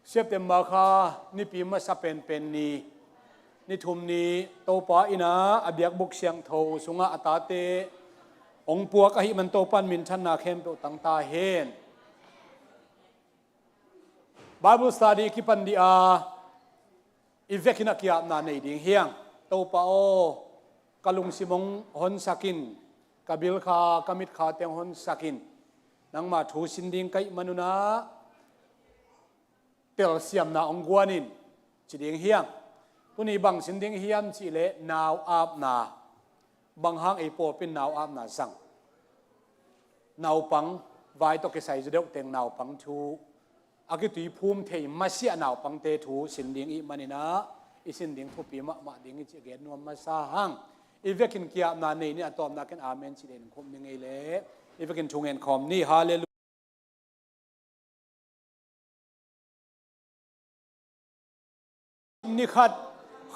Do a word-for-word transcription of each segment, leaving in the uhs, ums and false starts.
September kha nipi masa penpen ni, ni thum ni Topa in a biakbuk siangtho sungah a tate hong puak ahih man Topa in minthanna khempeuh tang ta hen. Bible study kipan dih a, i vekin a ki-apna nei ding hi hang. Topa aw, ka lungsim hong honsak in, ka bil kha, ka mit kha teng honsak in. Nangma thu sin ding ka hih man un a, telsiamna hong guan in, ci ding hi hang. Tuni bang sin ding hiam cih leh nau apna. Bang hang ei pawlpi in nau apna zang? Naupang, vai tawh kisai zaw deuh teng naupang thu, a kituiphum thei masiah naupangte thu sin ding i hih manin a, i sin ding thupi mahmah ding hi cih gen nuam masa hang. I vekin ki-apna nei ni, a tawpna ken amen cih leh in khum ni ngei leh. I vekin thu ngen khawm ni. Halleluiah. Ni khat,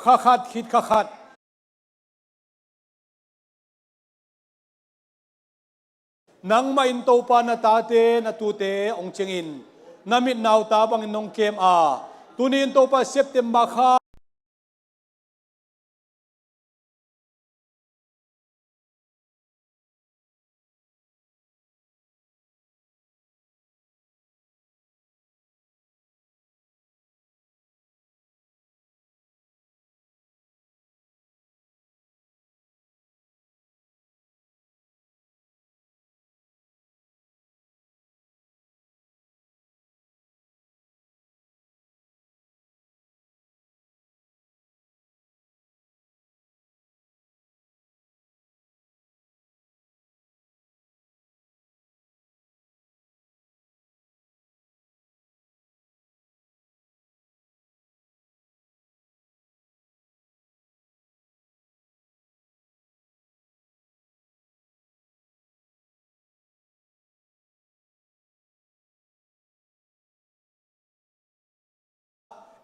kha khat, khit kha khat. Nangmah in Topa na tate, na tute hong cingin, na mit nauta bangin nong kem a, tuni in Topa September kha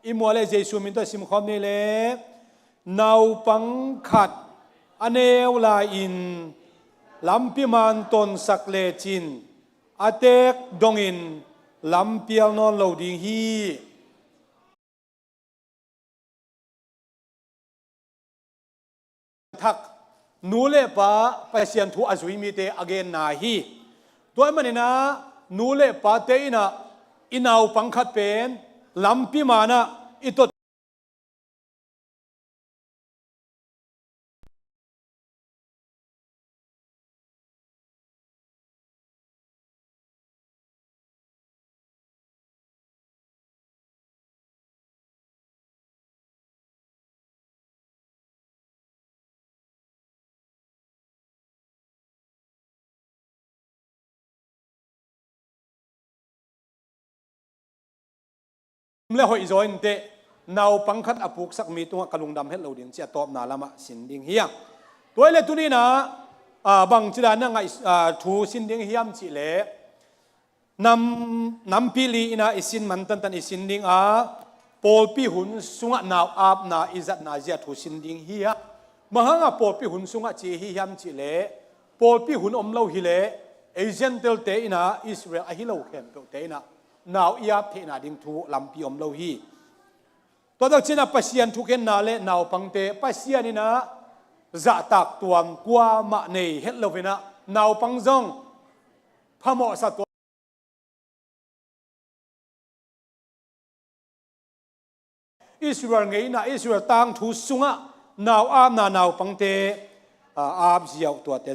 I mual le Jesu min tawh simkhawm ni le, naupang khat a neu lai-in lampi man tonsak lecin a teek dongin lampial nawn lo ding hi. Thak, nu le pa Pasian thu a zui mite a genna hi. Tua ahih manin a, nu le pate in a, i naupang khat pen lampi man ah i tot le hoih zaw inteh, naupang khat a puksak mi tungah ka lungdam het lo ding ci a tawpna lamah sin ding hi a. Tua ahih leh tuni in a, a, bangci dan a ngaih, a, thu sin ding hiam cih leh, nam, nampi li in a i sin man tantan i sin ding a, pawlpi hun sungah nau apna i zatna zia thu sin ding hi a. Bang hang a pawlpi hun sungah ci hi hiam cih leh, pawlpi hun om lo hi leh, ei Gentile-te in a, Israel ahi lo khempeuhte in a, nau i ap theihna ding thu lampi om lo hi. Tua tak ciangin a Pasian thukhenna le naupangte Pasian in a zahtak tuam kuamah nei het lo in a, naupang zong phamawhsa tuam. Israel ngeina, Israel tangthu sungah nau apna naupangte, a, ap ziau tuate.